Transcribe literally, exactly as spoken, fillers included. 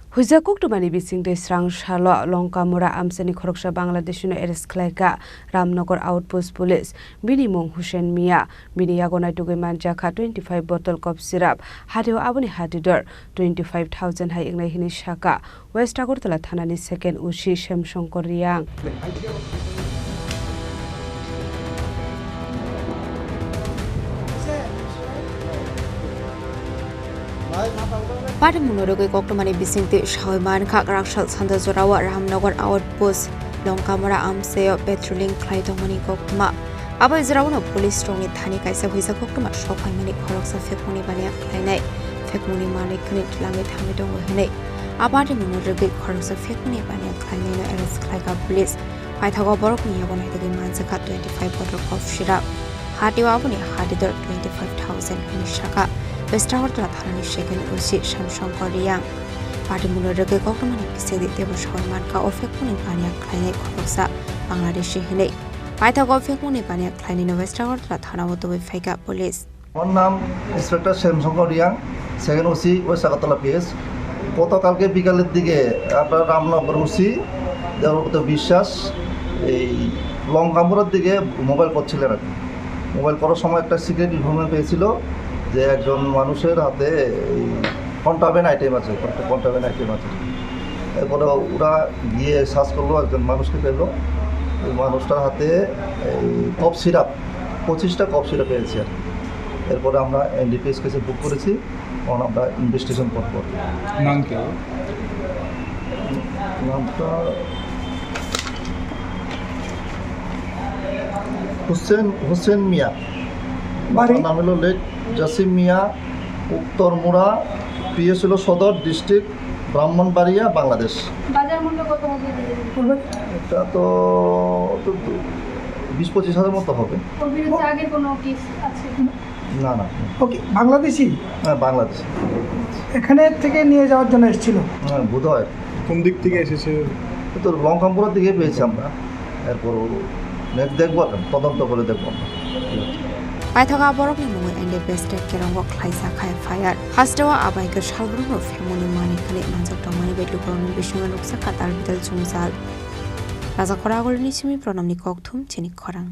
Huijak koktwmani bisingtwi srang salo Longkamura amchaini khoroksa Bangladeshino arrest khlaikha Ramnagar Outpost Police. Bini mung Hussein Mia. Bini yago naitugwi manjakha twenty five bottle cough syrup. Hatio aboni hati dor twenty five thousand hai wngnai hwnwi sakha West Agartala thanani second O C Shyam Shankar Reang. Party mungno rwgwi koktwmani bisingtwi sawi mankha, Raksa sanda jorao Ramnagar Outpost Longkamura amchaio patrolling khlai tongmani koktwma. Abo jora uno police rokni thani kaisa huijak koktwma sok phaimani khoroksa phekmungni baniya khlainai, phekmungni malik khwnwi twlangwi thangwi tongo hwnwi. A party mungno rwgwi khoroksa phekmungni baniya khlainaino arrest khlaikha police. Paithago borokni yago naitugwi manjakha twenty five bottle cough syrup. Hatio aboni hati dor twenty five thousand hwnwi sakha West Agartala thanani second O C Shyam Shankar Reang. Party mungno rwgwi koktwmani bisingtwi teibo sawi mankha o phekmungni baniya khlainai khoroksa Bangladeshi hwnwi. Paithago o phekmungni baniya khlainaino West Agartala thanao tubui phaikha police. আমার নাম inspector Shyamshankar Reang, second OC west Agartala PS. গতকালকে বিকালের দিকে আপনার রামনগর ওসি দেবব্রত বিশ্বাস এই লঙ্কামুড়ার দিকে মোবাইল করছিলেন আর কি। মোবাইল করার সময় একটা সিক্রেট ইনফরমেশন পেয়েছিল যে একজন মানুষের হাতে এই কন্ট্রাব্যান্ড আইটেম আছে, কন্ট্রাব্যান্ড আইটেম আছে। এরপরে ওরা গিয়ে সার্চ করলো, একজন মানুষকে পেলো। ওই মানুষটার হাতে এই কফ সিরাপ, পঁচিশটা কফ সিরাপ পেয়েছে আর কি। এরপরে আমরা এনডিপিএস কেসে বুক করেছি, এখন আমরা ইনভেস্টিগেশন করবো। নাম কি? নামটা হোসেন, হোসেন মিয়া। বাড়ি? নাম হলো লেট জাসিম মিয়া, উত্তর মুড়া, পিএস হলো সদর, ডিস্ট্রিক্ট ব্রাহ্মণবাড়িয়া, বাংলাদেশ। বাজার মূল্য কত হবে? পূর্বে? এটা তো, তো বিশ পঁচিশ হাজার মতো হবে। ওর বিরুদ্ধে আগে কোনো কেস আছে? না, না। ওকে, বাংলাদেশি? হ্যাঁ, বাংলাদেশি। এখানে থেকে নিয়ে যাওয়ার জন্য এসেছিল? হ্যাঁ, বোধ হয়। কোন দিক থেকে এসেছে? তো লঙ্কামপুরের দিকে পেয়েছি আমরা। এরপর নেক্সট দেখবো, এখন তদন্ত করে দেখবো আমরা। Paithago borokni mungwi N D P S tei Kerongo khlaijak kha F I R. Hasteo abai khe salbrumno phemuni mani khwnwi manjak tongmani bai lukurokni bisingo nuksa katal bidal chumjal. Rajakhor Agulini simi Pranamni kokthum chini khorang.